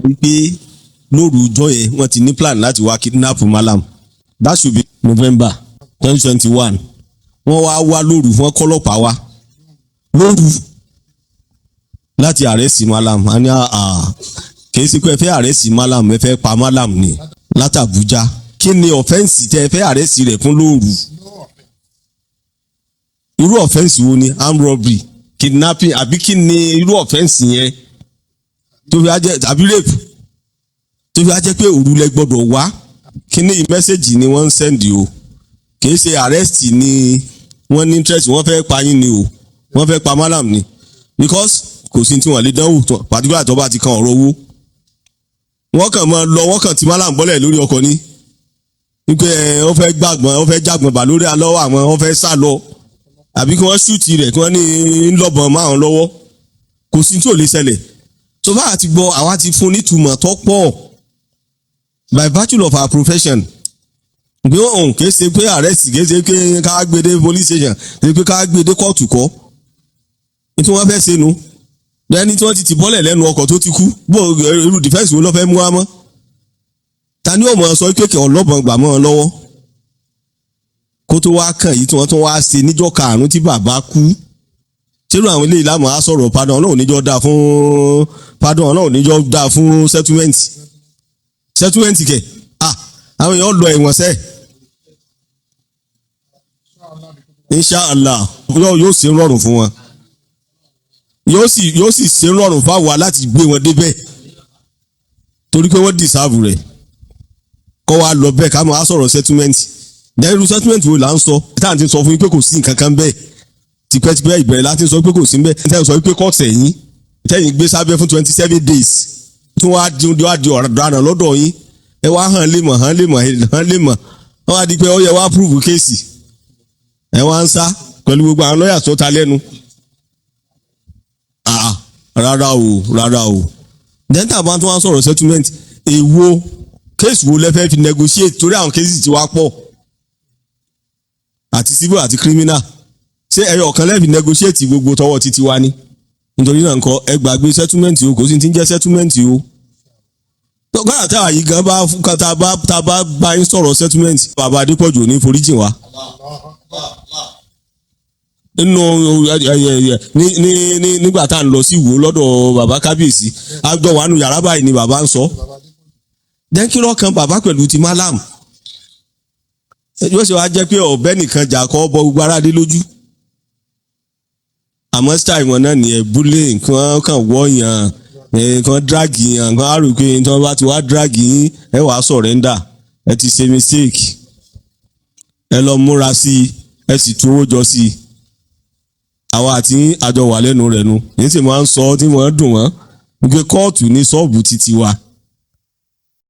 Wípé lóru ọjọ́ yẹn, wọ́n ti ní plan láti wá kidnap Malam. That should be November 2021. Wọ́n wá wá lóru, wọ́n kọ́lọ́pàá wá lóru láti arrest Malam. A ní kì í ṣe pé ẹ fẹ́ arrest Malam, ẹ fẹ́ pa Malam ni láti Àbújá. Kí ni offence tẹ ẹ fẹ́ arrest rẹ̀ fún lóru? Irú offence wo ni? Armed robbery, kidnapping, àbí kí ni irú offence yẹn tó fi á jẹ́, àbí rape, tó fi á jẹ́ pé òru lẹ gbọ́dọ̀ wá? Kí ni message ni wọ́n ń send o? Kì í ṣe arrest ni wọ́n ní interest, wọ́n fẹ́ pa yín ni o, wọ́n fẹ́ pa Malam ni, because kò sí tí wọ́n lè dánwò, particular tó bá ti kan ọ̀rọ̀ owó. Wọ́n kàn máa lọ, wọ́n kàn tí Malam bọ́lẹ̀ lórí ọkọ̀ ni wípé ẹ wọ́n fẹ́ gbàgbọ́n, wọ́n fẹ́ jágbọ́n bà lórí alọ́wọ́ àwọn, wọ́n fẹ́ sá lọ, àbí kí wọ́n shoot rẹ̀, kí wọ́n ní ńlọ́bọ̀n márùn lọ́wọ́. Kò sí tí ò lè ṣẹlẹ̀. Tó bá ti gbọ́, àwa ti fún nítumọ̀ tó pọ̀ by virtue of our profession pé òun kìí ṣe pé arrest, kìí ṣe pé ká gbé dé police station, kìí ṣe pé ká gbé dé kóòtù kọ́ ní tí wọ́n fẹ́ ṣe nu. Ẹni tí wọ́n ti tì bọ́lẹ̀ lẹ́nu ọkọ̀ tó ti kú, bó irú defence wo ló fẹ́ mú wá mọ́? Ta ni ó mọ̀ sọ pé kí ọlọ́bọ̀n gbà mọ́ ọ lọ́wọ́ kó tó wá kàn yìí tí wọ́n tún wá ṣe níjọ́ karùn-ún tí bàbá kú? Ṣérú àwọn eléyìí lámọ̀ á sọ̀rọ̀ pardon? Ọlọ́run níjọ́ dáa fún pardon, Ọlọ́run níjọ́ dáa fún settlement. Settlement kẹ̀? Ah, àwọn èèyàn lọ ẹ̀wọ̀n sẹ́ẹ̀. Inshallah, yóò ṣe rọrùn fún wọn, yóò sì ṣe rọrùn fáwa láti gbé wọn débẹ̀, torí pé wọ́n deserve rẹ̀. Kọ́ wa lọ bẹ́ẹ̀, ká máa sọ̀rọ̀ settlement. Then irú settlement wo là ń sọ tá à ń ti sọ fún yín pé kò sí nǹkan kan bẹ́ẹ̀ tipẹ́tipẹ́? Ìbẹ̀rẹ̀ láti sọ pé kò sí bẹ́ẹ̀. Tẹ́yìn sọ pé kọ́ọ̀tù ẹ̀yìn tẹ́yìn gbé sábẹ́ fún 27 days, tí wọ́n á di ọ̀daràn lọ́dọ̀ yín, ẹ wá hàn lè mọ̀, hàn lè mọ̀, hàn lè mọ̀. Wọ́n wá di pé ó yẹ wá prove case, ẹ wá ń sá pẹ̀lú gbogbo àwọn lọ́ọ̀yà tó ta lẹ́nu. Ah, rárá o, rárá o. Then tá a bá tún wá sọ̀rọ̀ settlement, èwo case wo lẹ fẹ́ fi negotiate? Torí àwọn case ti wá pọ̀, àti civil àti criminal. Ṣé ẹyọ kan lẹ fi negotiate gbogbo tọwọ́ títí wá ní? Nítorí náà nǹkan, ẹ gbàgbé settlement o. Kò sí ti ń jẹ́ settlement o. Gbọ́dọ̀ táwa yìí gan bá tá a bá yín sọ̀rọ̀ settlement, bàbá Adépọ̀jù ò ní foríjìn wá nínú ní nígbà tá à ń lọ sí Ìwó lọ́dọ̀ bàbá kábíyèsí, àjọ wà nù yàrá báyìí ni bàbá ń sọ. Dẹ́kírọ́ kan bàbá pẹ̀lú ti Malam yóò ṣe wá jẹ́ pé ọ̀bẹ nìkan jà kọ́ bọ gbogbo aráàlú lójú. Àmọ́ style wọn náà nìyẹn, bullying, kí wọ́n kàn wọ́ yàn, kí wọ́n drag yàn, kí wọ́n á rò pé tí wọ́n bá ti wá drag yín, ẹ wàá surrender. Ẹ ti ṣe mistake. Ẹ lọ múra sí i, ẹ sì tú owó jọ sí i. Àwa àti àjọ wà lẹ́nu rẹ̀ nu. Yìí sì máa ń sọ tí wọ́n dùn wọ́n wípé kóòtù ní ṣọ́ọ̀bù títí wa.